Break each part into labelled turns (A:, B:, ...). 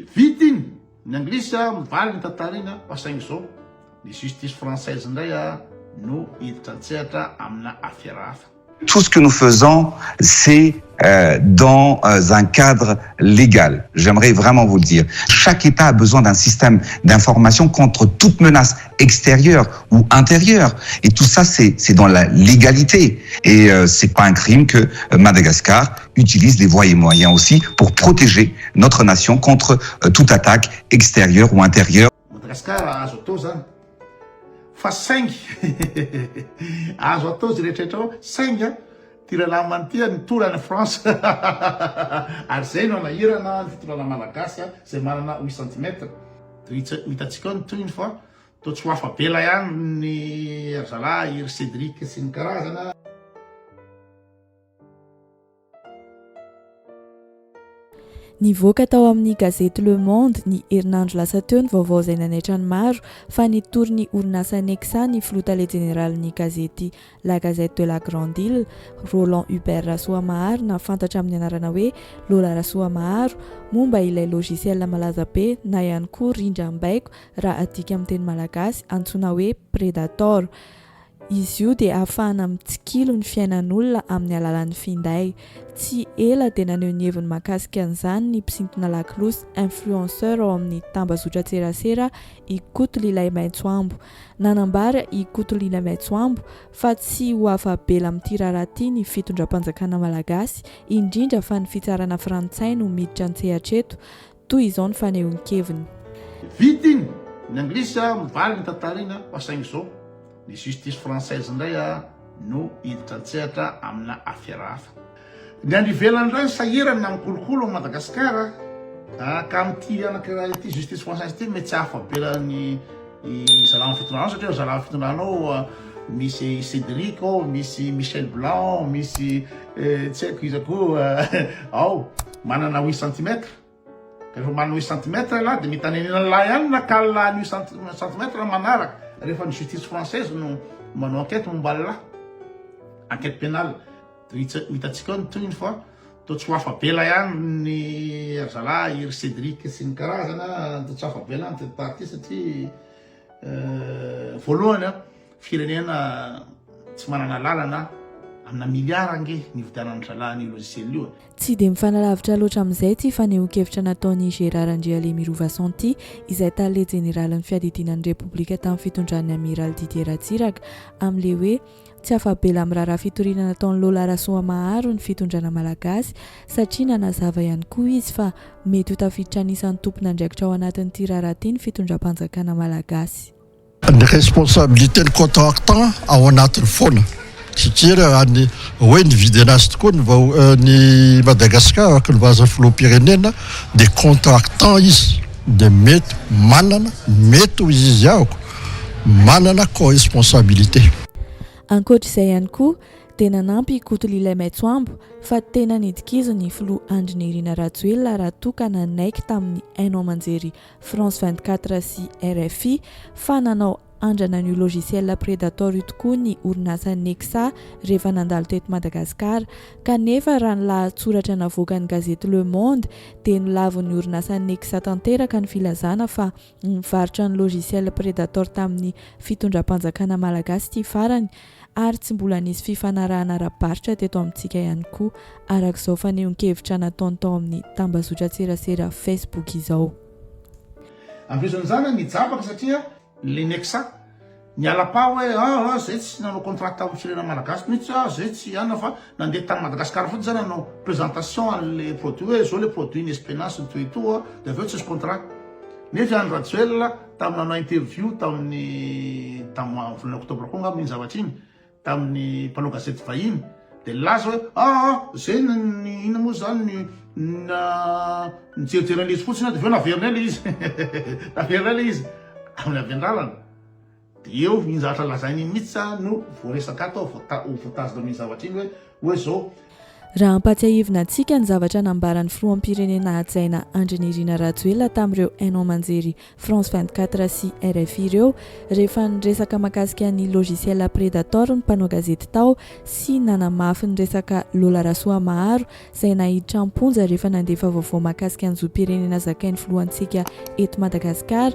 A: Vita iny! Ny anglisy mivaly ny tantara iny fa saingy izao ny justice française indray no hiditra an-tsehatra amina afera hafa.
B: Tout ce que nous faisons c'est dans un cadre légal, j'aimerais vraiment vous le dire. Chaque Etat a besoin d'un système d'information contre toute menace extérieure ou intérieure et tout ça c'est dans la légalité et c'est pas un crime que Madagascar utilise les voies et moyens aussi pour protéger notre nation contre toute attaque extérieure ou intérieure.
A: Madagascar azo atao zany fa saingy azo atao zay rehetra rehetra ao saingy a ty rahalahy many ty a nitory any France ary zay no anahirana ny fitondrana malagasy a zay manana huit centimètre de ho hitantsika ao ny tohiny fa toa tsy ho afa-bela ihany ny ry zalahy ry Cédric sy ny karazana.
C: Nivoaka tao amin'ny gazety Le Monde ny herinandro lasa teo ny vaovao izay nanaitra ny maro fa nitory ny orinasa Nexa ny filoha tale jeneralin'ny gazety La Gazette de la Grande Ile, Roland Hubert Rasoamaharo na fantatra amin'ny anarana hoe Lola Rasoamaharo momba ilay logiciel malaza be na ihany koa rindram-baiko raha adika amin'ny teny malagasy antsoina hoe Predator. Izy io dia ahafahana mitsikilo ny fiainan'olona amin'ny alalan'ny finday. Tsy ela dia naneho ny heviny mahakasika an'izany ny mpisintona lakolosy, influenceur ao amin'ny tambazotran-tserasera, i Koto Lilaimaitsoambo. Nanambara i Koto Lilaimaitsoambo fa tsy ho afa-bela amin'ity raharaha ity ny fitondram-panjakana malagasy, indrindra fa ny fitsarana frantsay no miditra an-tsehatra eto. Toy izao ny fanehoan-keviny.
A: Vita iny! Ny anglisy mivaly ny tantara iny fa saingy izao. Ny justice française indray no hiditra an-tsehatra amina afera hafa. Ny any ivelany indray sahirana na mikolokolo ao Madagascar ka amin'ity anankiray ity justice française ity mety tsy ahafa-bela ny zalahy fitondrana ao satria zalahy fitondrana ao misy Cédric ao, misy Michel Blanc ao, misy tsy haiko iza koa ao manana huit centimètres. Rehefa manana huit centimètres ialahy dia mety hanenenana lahy ihany na kal ny huit centimètres manaraka rehefa ny justice française no manao enquête momba ny lahy, enquête pénale. Dia ho hitantsika eo ny tohiny fa toa tsy ho afa-bela ihany ny ry zalahy ry Cédric sy ny karazana, toa tsy afa-bela ny tantara ity satria voalohany firenena tsy manana lalana amina milliard ange nividianan'ny zalahy an'io logiciel io e.
C: Tsy dia mifanalavitra loatra amin'izay ity fanehoan-kevitra nataon'i Gérard Andrialemirovason ity, izay tale jeneralin'ny fiadidiana ny Repoblika tamin'ny fitondran'ny Amiraly Didier Ratsiraka, amin'ilay hoe tsy afa-bela amin'ny raharaha fitoriana nataon'i Lola Rasoamaharo ny fitondrana malagasy satria nanazava ihany koa izy fa mety ho tafiditra anisan'ny tompon'andraikitra ao anatin'ity raharaha ity ny fitondram-panjakana malagasy.
D: Ny responsabilité ny contractant ao anatiny foana satria raha ny hoe nividy anazy tokoa ny vao ny Madagascar araka ny voalazan'ny filoham-pirenena dia contractant izy dia mety manana mety ho izy ahako manana co-responsabilité.
C: Ankoatra izay ihany koa dia nanampy i Koto Lilaimaitsoambo fa tena nidikizo ny filoha Andry Nirina Rajoelina raha toa ka nanaiky tamin'ny haino aman-jery France 24 sy rfi fa nanao andrana an'io logiciel Predator io tokoa ny orinasa Nexa rehefa nandalo teto Madagasikara. Kanefa raha ny lahatsoratra navoakan'ny gazety Le Monde dia nolavin'ny orinasa Nexa tanteraka ny filazana fa nivarotra ny logiciel Predator tamin'ny fitondram-panjakana malagasy ity farany ary tsy mbola nisy fifanarahana ara-barotra teto amintsika ihany koa, araka izao fanehoan-kevitra nataony tao amin'ny tambazotran-tserasera Facebook izao.
A: Ampirizon'izany nijabaka satria le Nexa niala pa hoe ah ah zay tsy nanao contrat tamin'ny firenena malagasy mihitsy ah zay tsy anona fa nandeha tany Madagascar fotsiny zany nanao présentation an'le produit hoe zao le produit ny Espena sy ny tout et tout ah de avy eo tsisy contrat nefa i Andry Rajoelina Tamin'ny nanao interview tamin'ny tamin'ny volana oktobra koa angamba iny zavatra iny tamin'ny mpanao gazety vahiny dia nilaza hoe aa ah, zay ny inona moa zany ny nijerijery an'ilay izy fotsiny aho dia avy eo naverinay ilay izy naverinay ilay izy amin'ny avy an-dalana dia eo iny zavatra lazainy iny mihitsy no voaresaka ato voatazona amin'iny zavatra iny hoe hoe zao.
C: Raha ampatsiahivina antsika ny zavatra nambaran'ny filoham-pirenena hajaina Andry Nirina Rajoelina tamin'ireo haino aman-jery France 24 sy rfi ireo rehefa niresaka mahakasika ny logiciel Predator ny mpanao gazety tao sy nanamafy ny resaka Lola Rasoamaharo izay naiditra am-ponja rehefa nandefa vaovao mahakasika ny zom-pirenena zakain'ny filohantsika eto Madagasikara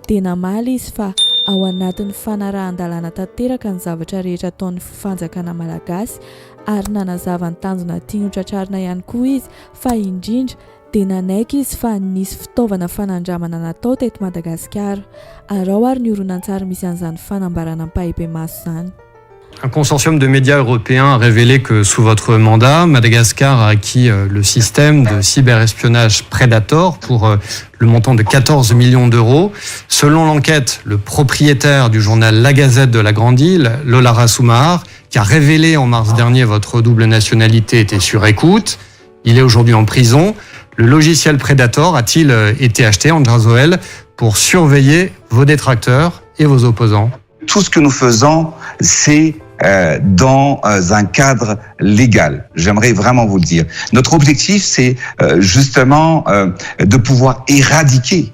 C: dia namaly izy fa ao anatin'ny fanarahan-dalàna tanteraka ny zavatra rehetra ataon'ny fanjakana malagasy ary nanazava ny tanjona tiany hotratrarina ihany koa izy fa indrindra dia nanaiky izy fa nisy fitaovana fanandramana natao teto Madagasikara. Araho ary ny horonantsary misy an'izany fanambarana ampahibemaso izany.
E: Un consortium de médias européens a révélé que sous votre mandat, Madagascar a acquis euh, le système de cyberespionnage Predator pour euh, le montant de 14 millions d'euros. Selon l'enquête, le propriétaire du journal La Gazette de la Grande Île, Lola Rassoumahar, qui a révélé en mars dernier votre double nationalité, était sur écoute. Il est aujourd'hui en prison. Le logiciel Predator a-t-il euh, été acheté, André Zoel, pour surveiller vos détracteurs et vos opposants
B: Tout ce que nous faisons, c'est euh, dans euh, un cadre légal. J'aimerais vraiment vous le dire. Notre objectif, c'est justement de pouvoir éradiquer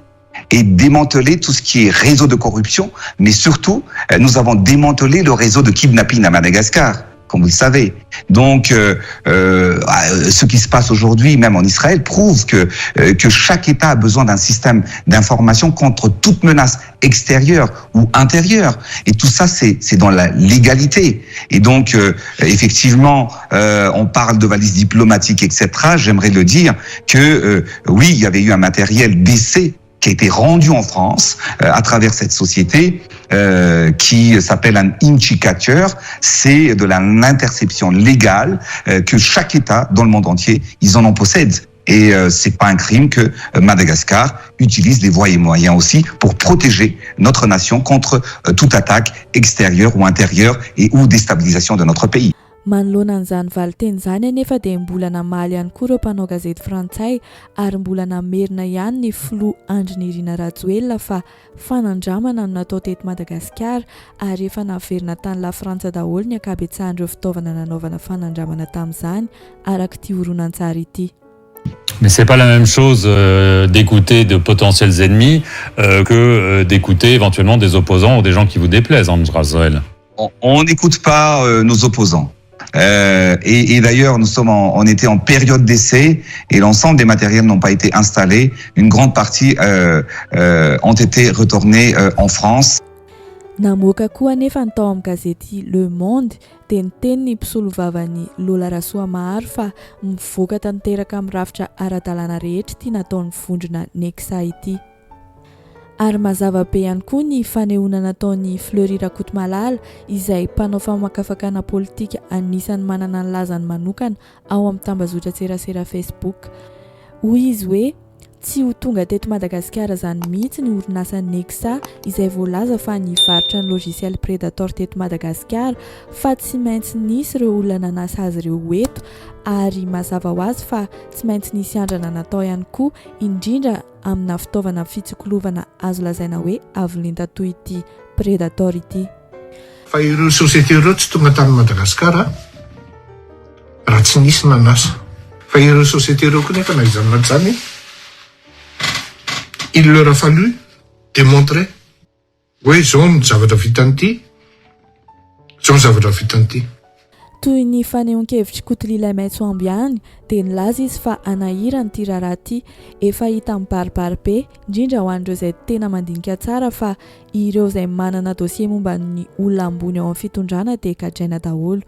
B: et démanteler tout ce qui est réseau de corruption, mais surtout, nous avons démantelé le réseau de kidnapping à Madagascar comme vous le savez. Donc, euh, euh, ah, ce qui se passe aujourd'hui, même en Israël, prouve que, euh, que chaque État a besoin d'un système d'information contre toute menace extérieure ou intérieure. Et tout ça, c'est dans la légalité. Et donc, euh, effectivement, euh, on parle de valises diplomatiques, etc. J'aimerais le dire que, euh, oui, il y avait eu un matériel d'essai qui a été rendu en France euh, à travers cette société euh, qui s'appelle un inchicateur. C'est de l'interception légale euh, que chaque État dans le monde entier, ils en en possèdent. Et euh, c'est pas un crime que euh, Madagascar utilise les voies et moyens aussi pour protéger notre nation contre euh, toute attaque extérieure ou intérieure et ou déstabilisation de notre pays.
C: Manoloana an'izany valinteny izany anefa dia mbola namaly ihany koa ireo mpanao gazety frantsay ary mbola namerina ihany ny filoha Andry Nirina Rajoelina fa fanandramana no natao teto Madagasikara ary efa naverina tany Lafrantsa daholo ny ankabetsahan'ireo fitaovana nanaovana fanandramana tamin'izany araka ity horonantsary ity.
F: Mais c'est pas la même chose euh, d'écouter de potentiels ennemis euh, que euh, d'écouter éventuellement des opposants ou des gens qui vous déplaisent, Andra Zoel.
B: On n'écoute pas euh, nos opposants. Euh, et, et d'ailleurs, nous sommes en, on était en période d'essai et l'ensemble des matériels n'ont pas été installés. Une grande partie euh, euh, ont été retournés euh, en France.
C: Namoaka koa anefa ny tao amin'ny gazety Le Monde dia niteny ny mpisolovavan'i Lola Rasoamaharo fa mivoaka tanteraka amin'ny rafitra ara-dalàna rehetra ity nataon'ny vondrona Nexa ity. Ary mazava be ihany koa ny fanehoana nataon'i Fleury Rakotomalala izay mpanao famakafakana politika anisan'ny manana ny lazany manokana ao amin'ny tambazotran-tserasera Facebook. Hoy izy hoe tsy ho tonga teto Madagasikara izany mihitsy ny orinasa Nexa izay voalaza fa nivarotra ny logiciel Predator teto Madagasikara fa tsy maintsy nisy ireo olona nanasa azy ireo ho eto ary mazava ho azy fa tsy maintsy nisy andrana natao ihany koa indrindra amina fitaovana fitsikolovana azo lazaina hoe avo lenta toy ity Predator ity.
A: Fa ireo société ireo tsy tonga tany Madagascar raha tsy nisy nanasa. Fa ireo société ireo koa nefa na izany na izany il leur a fallu demontrer Hoe izao ny zavatra vitan'ity, izao ny zavatra vitan'ity.
C: Toy ny fanehoan-kevitr'i Kotolilaimaitso Ambo ihany dia nilaza izy fa hanahirana ity raharaha ity. Efa hita mibaribary be, indrindra ho an'ireo izay tena mandinika tsara fa ireo izay manana dossier momba ny olona ambony ao amin'ny fitondrana dia gadraina daholo.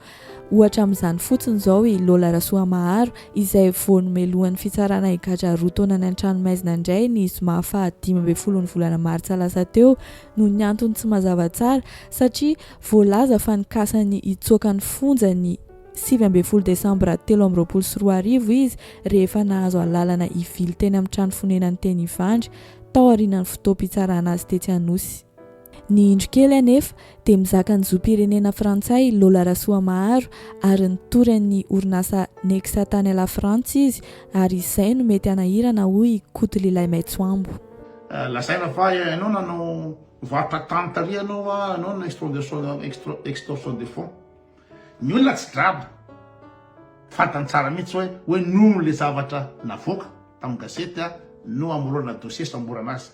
C: Ohatra amin'izany fotsiny izao i Lola Rasoamaharo izay vao nomelohan'ny fitsarana higadra roa taona any an-tranomaizina indray ny zoma faha 15 ny volana martsa lasa teo noho ny antony tsy mazava tsara satria voalaza fa nikasa ny hitsoaka ny fonja ny 19 desambra 2023 izy rehefa nahazo alalana hivily teny amin'ny trano fonenany teny Ivandry tao aorianan'ny fotoam-pitsarana azy tetsy Anosy. Ny indro kely anefa dia mizaka ny zom-pirenena frantsay Lola Rasoamaharo ary nitory an'ny orinasa Nexa tany Lafrantsa izy ary izay no mety hanahirana hoy i Koto Lilaimaitsoambo.
A: Lazaina fa ianao nanao varotra tany tary ianao a, ianao nanao extorsion de fonds. Ny olona tsy draba. Fantany tsara mihitsy hoe hoe noho le zavatra navoaka tamin'ny gazety no hamoronana dossier samborana azy.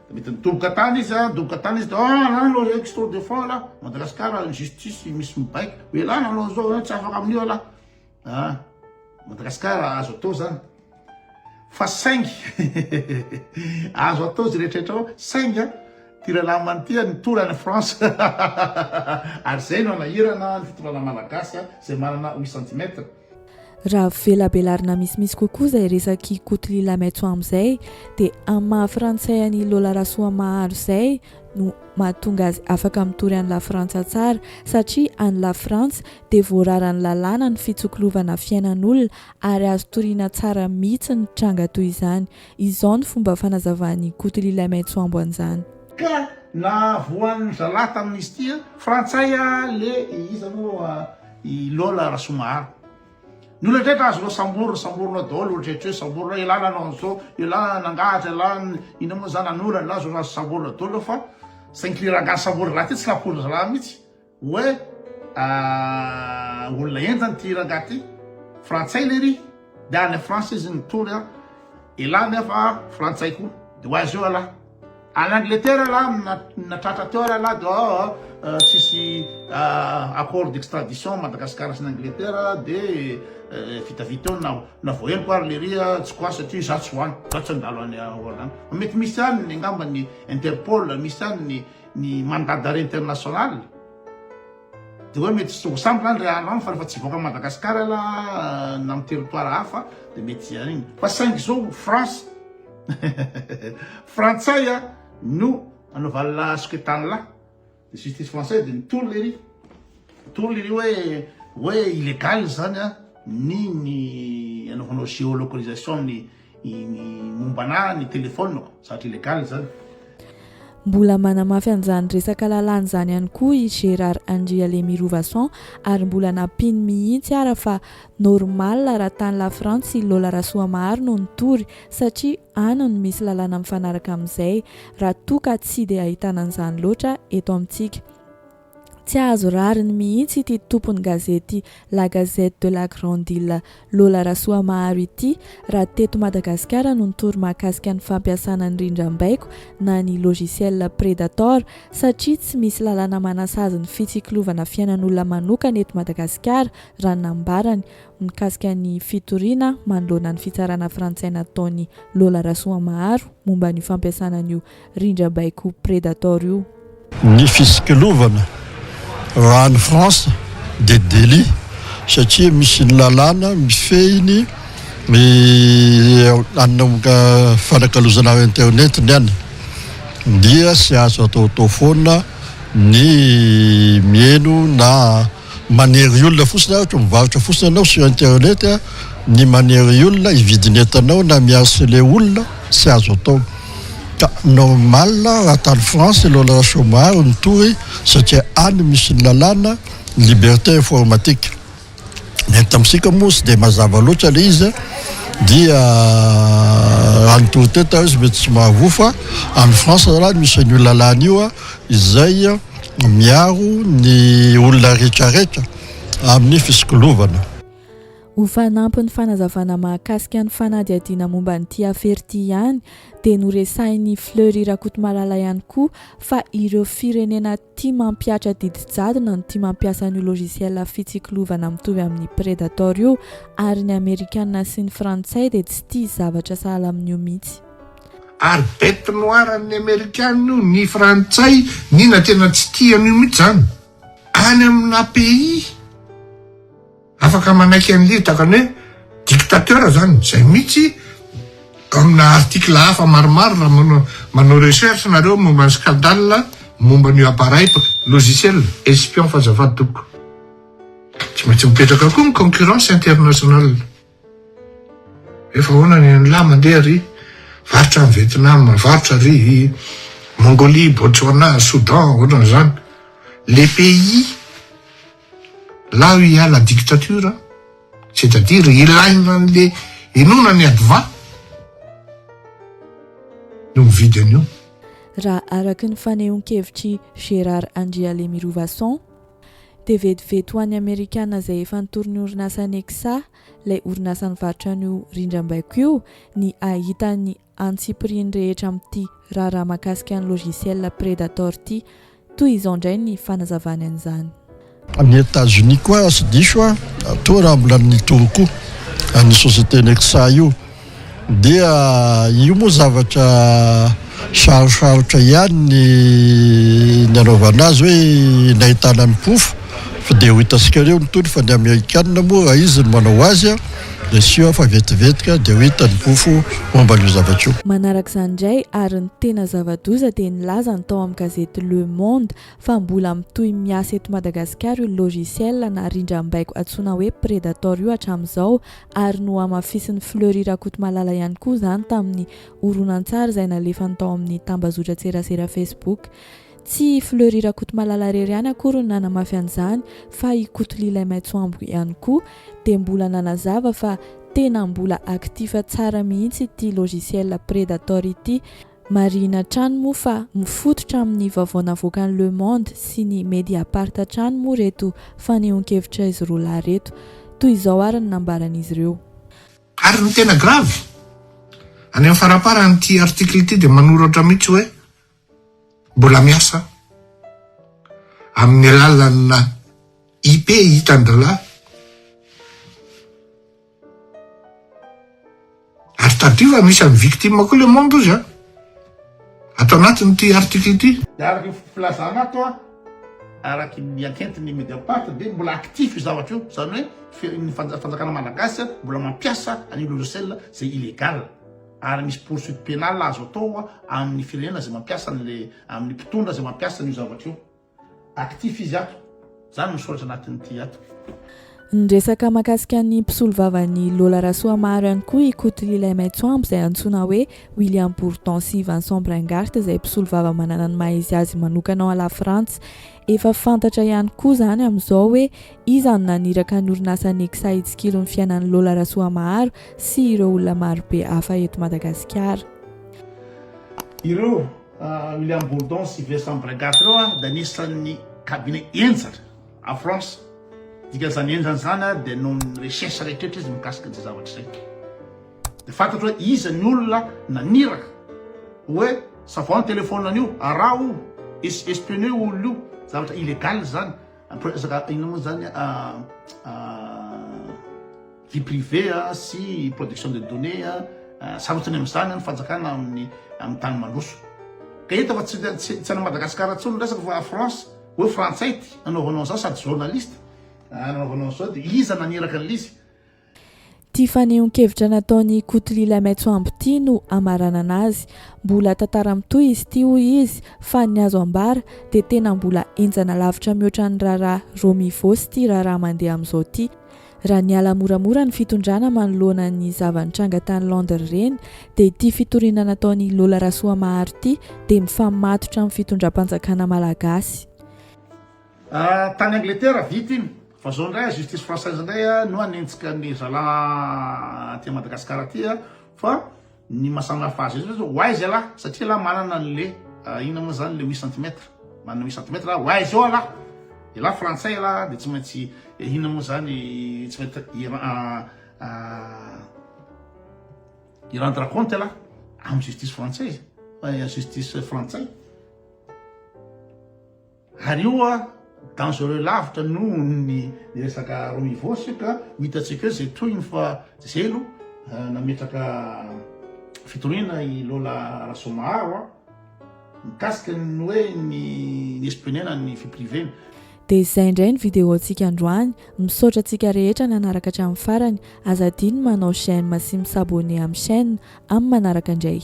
A: De mety nidoboka tany izy a, nidoboka tany izy de ah là lo extro de fond là, Madagascar justice misy mibaiko, hoe là nanao zao tsy afaka amin'io lah. Ah, Madagascar azo atao zany. Fa saingy azo atao zay rehetra rehetra ao, saingy a ty rahalahy manity a nitory any France ary zay no anahirana ny fitondrana malagasy zay manana huit centimètres.
C: Raha velabelarina misimisy kokoa izay resak'i Kotolila Maitso amin'izay dia amin'ny maha frantsay an'i Lola Rasoamaharo izay no mahatonga azy afaka mitory any Lafrantsa tsara satria any Lafrantsa dia voararan'ny lalàna ny fitsokilovana fiainan'olona ary azo toriana tsara mihitsy ny tranga toy izany. Izao ny fomba fanazavan'i Koto Lilaimaitsoambo an'izany.
A: Ka nahavoan'ny zalahy tamin'izy ity a, frantsay a le iza moa i Lola Rasoamaharo. Ny olona rehetra azonao samborina, samborinao daholo olona rehetra hoe samborinao, elah nanao an'izao, elah nangahatra, elah inona moa zany nanolana, elah zao azo samborina daholo fa saingy le rangahy samborina lahy ty tsy nampoizina zalahy mihitsy. Hoe olona henjana ity rangahy ty, frantsay lery, de any France izy nitory an, elah nefa frantsay koa, de ho aiza eo elah, any Angleterre elah natratra teo elah de oh tsisy accord d'extradition Madagascar sy ny Angleterre de vitavita eo na na voaheloka ary lery tsy quoi satria za tsy ho any, za tsy handalo any Hollande, mety misy any angamba ny Interpol, misy any ny ny mandat d'arrêt international de hoe mety tsy ho sambo zany re andro any fa rehefa tsy hivoaka Madagascar elah na amin'ny territoire hafa de mety ihany iny fa saingy zao France frantsay a no anaovan'la soketan'la de justice français de mitory lery mitory lery hoe hoe illégal zany a ny ny anaovanao géolocalisation ny Ny momba anah ny telephone-ko, zavatra illégal zany.
C: Mbola manamafy an'izany resaka lalàna izany ihany koa i Gérard Andrialemirovason ary mbola nampiany mihitsy ara fa normal raha tany Lafrantsa i Lola Rasoamaharo no nitory satria any no misy lalàna mifanaraka amin'izay raha toa ka tsy dia ahitana an'izany loatra eto amintsika. Tsy hahazo rariny mihitsy ity tompon'ny gazety La Gazette de la Grande Ile Lola Rasoamaharo ity raha teto Madagasikara no nitory mahakasika ny fampiasana ny rindrambaiko na ny logiciel Predator satria tsy misy lalàna manasazy ny fitsikilovana fiainan'olona manokana eto Madagasikara raha ny nambarany mikasika ny fitoriana manoloana ny fitsarana frantsay nataon'i Lola Rasoamaharo momba ny fampiasana an'io rindrambaiko Predator io.
D: Ny fisikilovana raha any France dia délit satria misy ny lalàna mifehy ny ny fanakalozana internet ny any dia tsy azo ataotao foana ny miheno na manery olona fotsiny ary ohatra mivarotra fotsiny ianao sur internet ny manery olona hividy ny entanao na mi-harceler olona tsy azo atao ka normal raha tany France Lola Rasoamaharo nitory satria any misy ny lalàna liberté informatique ny eto amintsika moa tsy dia mazava loatra ilay izy dia raha nitory teto aho izy mety tsy mahavoa fa any France zalahy misy an'io lalàna io izay miaro ny olona rehetrarehetra amin'ny fisikolovana.
C: Ho fanampin'ny fanazavana mahakasika ny fanadihadiana momba an'ity afera ity ihany dia noresahin'i Fleury Rakotomalala ihany koa fa ireo firenena tia mampihatra didy jadona no tia mampiasa an'io logiciel fitsikilovana mitovy amin'ny Predator io ary ny Amerikana sy ny Frantsay dia tsy tia zavatra sahala amin'io mihitsy.
G: Ary bête noire an'ny amerikana io, ny frantsay nina tena tsy tia an'io mihitsy zany. Any amina pays afaka manaiky an'le tahaka ny hoe dictateur zany, zay mihitsy amina article hafa maromaro raha manao manao recherche nareo momba ny scandale momba an'io appareil logiciel espion f'azafady tompoko. Tsy maintsy mipetraka koa ny concurrence internationale. Efa ahoana ny an'lah mandeha ry varotra any Vietnam, varotra ry Mongolie, Botswana, Soudan, ohatran'izany. Les pays là où il y a la dictature, c'est-à-dire ilaina an'le inoana ny adva no mividy an'io.
C: Raha araka ny fanehoan-kevitr'i Gérard Andrialemirovason. Dia vetivety ho an'ny Amerikana izay efa nitory ny orinasa Nexa, ilay orinasa nivarotra an'io rindrambaiko io, ny hahita ny antsipiriany rehetra amin'ity raharaha mahakasika ny logiciel Predator ity. Toy izao indray ny fanazavany an'izany.
D: Any Etats-Unis koa tsy diso aho toa raha mbola nitory koa an'io société Nexa io dia io moa zavatra sarosarotra ihany ny ny anaovana azy hoe nahitana ny porofo fa dia ho hitantsika eo ny tohiny fa ny amerikana moa raha izy no manao azy dia sûr fa vetivetika dia ho hita ny porofo momba an'io zavatra io.
C: Manaraka izany indray ary ny tena zava-doza dia nilaza ny tao amin'ny gazety Le Monde fa mbola mitohy miasa eto Madagasikara io logiciel na rindrambaiko antsoina hoe Predator io hatramin'izao ary nohamafisin'i Fleury Rakotomalala ihany koa izany tamin'ny horonantsary izay nalefany tao amin'ny tambazotran-tserasera Facebook. Tsy i Fleury Rakotomalala irery ihany akory no nanamafy an'izany fa i Kotolilay Maitsoambo ihany koa dia mbola nanazava fa tena mbola actif tsara mihitsy ity logiciel Predator ity. Marihina hatrany moa fa mifototra amin'ny vaovao navoakan'ny Le Monde sy ny Mediapart hatrany moa ireto fanehoan-kevitra izy roa lahy ireto. Toy izao ary ny nambaran'izy ireo.
G: Ary ny tena grave, any amin'ny faramparan'ity article ity dia manoratra mihitsy hoe mbola miasa amin'ny alalanà IP hitan-drahalahy. Ary tadidio fa misy an'ny victime koa le monde ozy a. Ato anatin'ity article ity.
A: Dia araka ny filazana ato a, araky ny ankentin'ny Mediapart dia mbola actif io zavatra io, izany hoe ny fanjakana malagasy mbola mampiasa an'io logiciel izay illégal ary misy poursuite pénale azo atao amin'ny firenena izay mampiasa an'le, amin'ny mpitondra izay mampiasa an'io zavatra io. Actif izy ato. Zany misoratra anatin'ity ato.
C: Niresaka mahakasika ny mpisolovavan'i Lola Rasoamaharo ihany koa i Kotolilay Maitsoambo izay antsoina hoe William Bourdon sy Vincent Bringard izay mpisolovava manana ny maha izy azy manokana ao Lafrantsa. Efa fantatra ihany koa izany amin'izao hoe iza no naniraka ny orinasa Nexa hitsikilo ny fiainan'i Lola Rasoamaharo sy ireo olona marobe hafa eto Madagasikara.
A: Ireo William Bourdon sy Vincent Bringard ireo dia anisan'ny cabinet henjana à France. Dikan'izany henjana izany dia noho ny recherche rehetra izy mikasika an'izay zavatra izay. Dia fantatro hoe iza ny olona naniraka hoe savao ny téléphone an'io, araho io, espionner io olona io, zavatra illégal izany. Resaka inona moa izany vie privée sy protection de données sarotiny amin'izany ny fanjakana amin'ny amin'ny tany mandroso. Ka hita fa tsy tsy any Madagasikara intsony ny resaka fa France, hoe frantsay ity nanaovanao an'izao sady journaliste nanaovanao an'izao dia iza naniraka an'ilay izy?
C: Ity fanehoan-kevitra nataon'i Kotolila Maitsoambo ity no hamaranana azy. Mbola tantara mitohy izy ity hoy izy fa ny azo ambara dia tena mbola henjana lavitra mihoatra ny raharaha Romivos ity raharaha mandeha amin'izao ity. Raha niala moramora ny fitondrana manoloana ny zava-nitranga tany Londres ireny dia ity fitoriana nataon'i Lola Rasoamaharo ity dia mifamatotra amin'ny fitondram-panjakana malagasy.
A: Tany Angletera vita iny fa zao ndray justice française ndray no hanenjika ny zalahy aty Madagascar aty fa ny maha samy hafa azy io ho aiza ialahy satria ialahy manana an'le inona moa zany le huit centimètre manana huit centimètre ho aiza eo ialahy ialahy frantsay ialahy de tsy maintsy inona moa zany tsy maintsy i rendre compte ialahy amin'ny justice française justice frantsay. Ary io a dangereux lavitra noho ny resaka Romivos io ka ho hitantsika eo izay tohiny fa zelo nametraka fitoriana i Lola Rasoamaharo a mikasika ny hoe ny ni-espionner-na ny vie privée-ny.
C: Dia izay indray ny vidéo-ntsika androany, misaotra antsika rehetra nanaraka hatramin'ny farany, aza adino ny manao j'aime sy mi-s'abonner amin'ny chaîne, amin'ny manaraka indray.